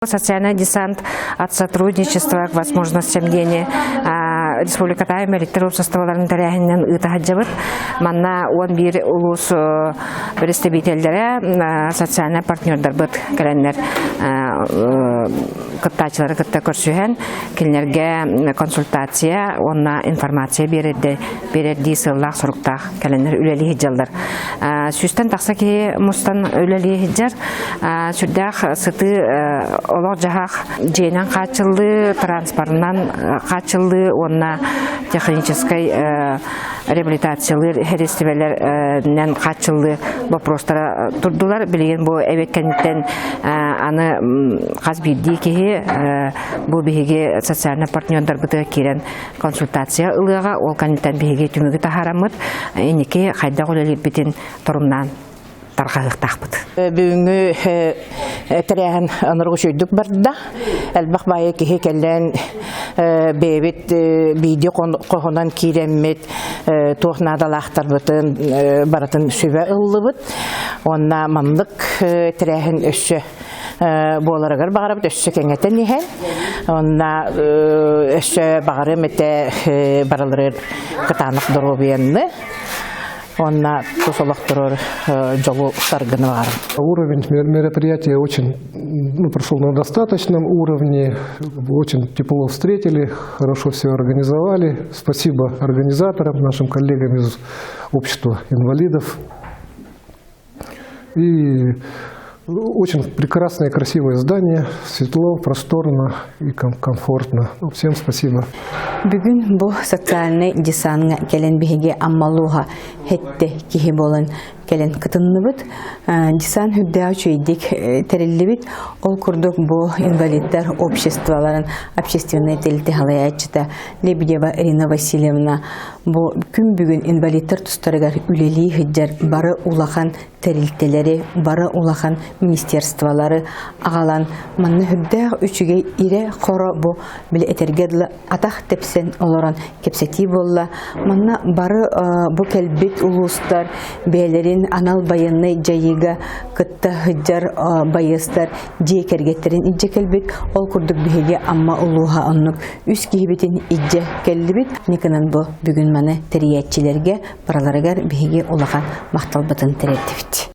Социальный десант от сотрудничества к возможностям диэни республикатааҕы мэлиттэр уопсастыбаларын тэрээһининэн ыыта сылдьабыт. Манна 11 улуус представителлэрэ, социальнай партнердарбыт кэлэннэр кыттааччылары кытта көрсүһэн, кинилэргэ консультация уонна информация биэрэрдии сыаллаах-соруктаах кэлэннэр үлэлии сылдьаллар. Сүүстэн тахса киһи мустан үлэлии сылдьар. Сүрдээх сытыы олох-дьаһах дьиэнэн хааччыллыы, транспорынан хааччыллыы уонна техническай реабилитациялыыр сириэстибэлэринэн хааччыллыы боппуруостара турдулар. Билигин бу эбиэт кэнниттэн аны хас биирдии киһи бу биһиги социальнай партнердарбытыгар киирэн консультация ылыаҕа, ол кэнниттэн биһиги түмүгү таһаараммыт, инники хайдах үлэлиирбитин торумнаан тарҕаһыахтаахпыт. Бүгүҥҥү тэрээһин онорго үчүгэйдик барда. Элбэх баайы киһи кэлэн бэйэбит видео хоһунан киирэммит туох наадалаахтарбытын барытын сүбэ ыллыбыт. Уонна маннык тэрээһин өссө буоларыгар баҕарабыт өссө кэҥэтэн иһэн онна өссө баҕарыам этэ барыларыгар кытаанах доруобуйаны уонна тус олохторор дьолу саргыны баҕарым. Уровень мероприятия очень ну, прошел на достаточном уровне, очень тепло встретили, хорошо все организовали. Спасибо организаторам, нашим коллегам из общества инвалидов. И очень прекрасное и красивое здание, светло, просторно и комфортно. Всем спасибо. Бүгүн бу социальнай десантҥа кэлэн биһиги Амма улууһа сэттэ киһи буолан кэлэн кытынныбыт. Десант үрдээх үчүгэйдик тэриллибит. Ол курдук бу инвалидтар обществоларын общественнай тэрилтэ салайааччыта Лебедева Ирина Васильевна бу күн бүгүн инвалидтар тустарыгар үлэлии сылдьар бары улахан тэрилтэлэри, бары улахан министерстволары аҕалан манна үрдээх үчүгэй ирэ-хоро бу били этэргэ дылы атах тэпсэн олорон кэпсэтии буолла. Манна бары бу кэлбит улуустар бэйэлэрин анал байыаннай дьайыыга кытта сылдьар байыастар дьиэ кэргэттэрин илдьэ кэлбит. Ол курдук биһиги Амма улууһа оннук үс киһибитин илдьэ кэллибит. Никынан бу бүгүн маны тэрийээччилэргэ барыларыгар биһиги улахан махталбытын тириэрдибит.